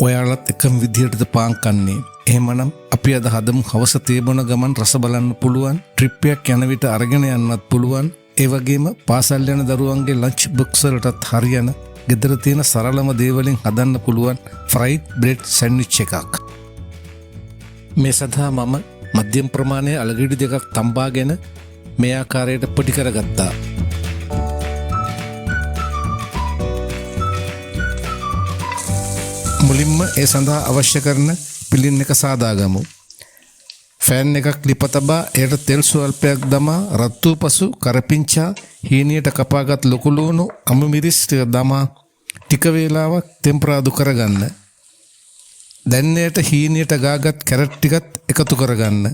ඔයාලත් එකම විදිහටද පාන් කන්නේ? එහෙමනම් අපි අද හදමු හවස තේ බොන ගමන් රස බලන්න පුළුවන්, ට්‍රිප් එකක් යන විට අරගෙන යන්නත් පුළුවන්, ඒ වගේම පාසල් යන දරුවන්ගේ ලන්ච් බොක්ස් වලටත් හරියන ගෙදර තියෙන සරලම දේවලින් හදන්න පුළුවන් ෆ්‍රයිඩ් බ්‍රෙඩ් සෑන්ඩ්විච් එකක්. මේ සඳහා මම මධ්‍යම ප්‍රමාණයේ අලගෙඩි දෙකක් තම්බාගෙන මේ ආකාරයට පොඩි කරගත්තා. මුලින්ම ඒ සඳහා අවශ්‍ය කරන පිළින් එක සාදාගමු. ෆෑන් එකක් ලිප තබා එයට තෙල් ස්වල්පයක් දමා රත් වූ පසු කරපිංචා හීනියට කපාගත් ලොකු ලූණු අමු මිරිස් ටික දමා ටික වේලාවක් තෙම්පරාදු කරගන්න. දැන් එයට හීනියට ගාගත් කැරට් ටිකත් එකතු කරගන්න.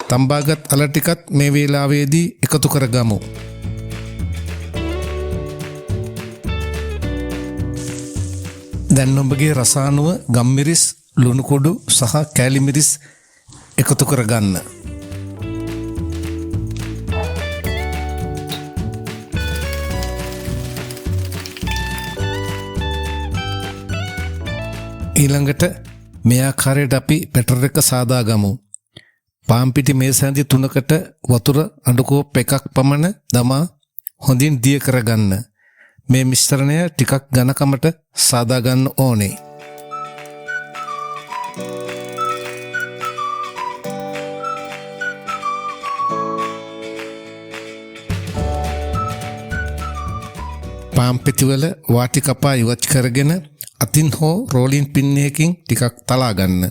තම්බාගත් අල ටිකත් මේ වේලාවේදී එකතු කරගමු. දැන් ඔබගේ රසානුව ගම්මිරිස්, ලුණු කුඩු සහ කෑලි මිරිස් එකතු කරගන්න. ඊළඟට මේ ආකාරයට අපි බැටර් එක සාදාගමු. පාන් පිටි මේස හැඳි 3කට වතුර අඬු කෝප් එකක් පමණ දමා හොඳින් දිය කරගන්න. මේ මිශ්‍රණය ටිකක් ඝනකමට සාදාගන්න ඕනේ. පාන් පෙතිවල වාටි කපා ඉවත් කරගෙන අතින් හෝ රෝලින් පින් එකකින් ටිකක් තලා ගන්න.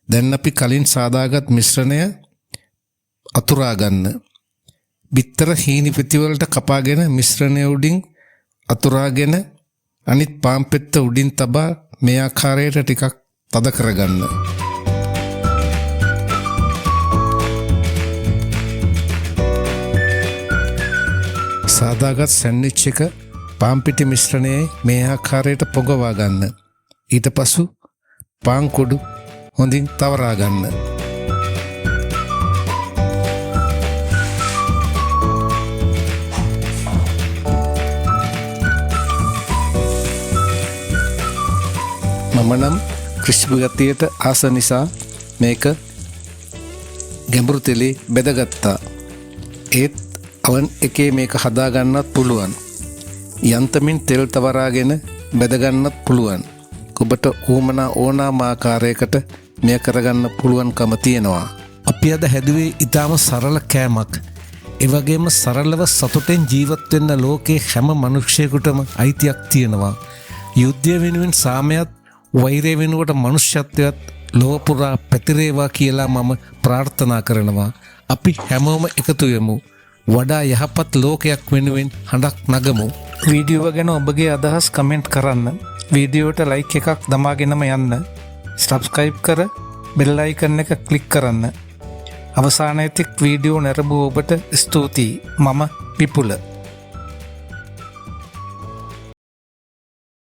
දැන් අපි කලින් සාදාගත් මිශ්‍රණය අතුරා ගන්න. බිත්තර හීනි පෙතිවලට කපාගෙන මිශ්‍රණය උඩින් අතුරාගෙන අනිත් පාන් පෙත්ත උඩින් තබා මේ ආකාරයට ටිකක් තද කරගන්න. සාදාගත් සෑන්ඩ්විච් එක පාන් පිටි මිශ්‍රණයේ මේ ආකාරයට පොඟවා ගන්න. ඊට පසු පාන් කුඩු හොඳින් තවරා ගන්න. මම නම් ක්‍රිස්පි ගතියට ආස නිසා මේක ගැඹුරු තෙලේ බෙදගත්තා. ඒත් අවන් එකේ මේක හදාගන්නත් පුළුවන්. යන්තමින් තෙල් තවරාගෙන බෙදගන්නත් පුළුවන්. ඔබට ඌමනා ඕනාම ආකාරයකට මෙය කරගන්න පුළුවන්කම තියෙනවා. අපි අද හැදුවේ ඊටාම සරල කෑමක්. ඒ වගේම සරලව සතුටෙන් ජීවත් වෙන්න ලෝකේ හැම මිනිස්සෙකුටම අයිතියක් තියෙනවා. යුද්ධය වෙනුවෙන් සාමයත් වෛරය වෙනුවට මනුෂ්‍යත්වයත් ලොව පුරා පැතිරේවා කියලා මම ප්‍රාර්ථනා කරනවා. අපි හැමෝම එකතු වෙමු. වඩා යහපත් ලෝකයක් වෙනුවෙන් හඬක් නගමු. වීඩියෝව ගැන ඔබගේ අදහස් කමෙන්ට් කරන්න. වීඩියෝට ලයික් එකක් දමාගෙනම යන්න. සබ්ස්ක්‍රයිබ් කර බෙල් අයිකන් එක ක්ලික් කරන්න. අවසානයේ තෙක් වීඩියෝ නැරඹූ ඔබට ස්තුතියි. මම විපුල.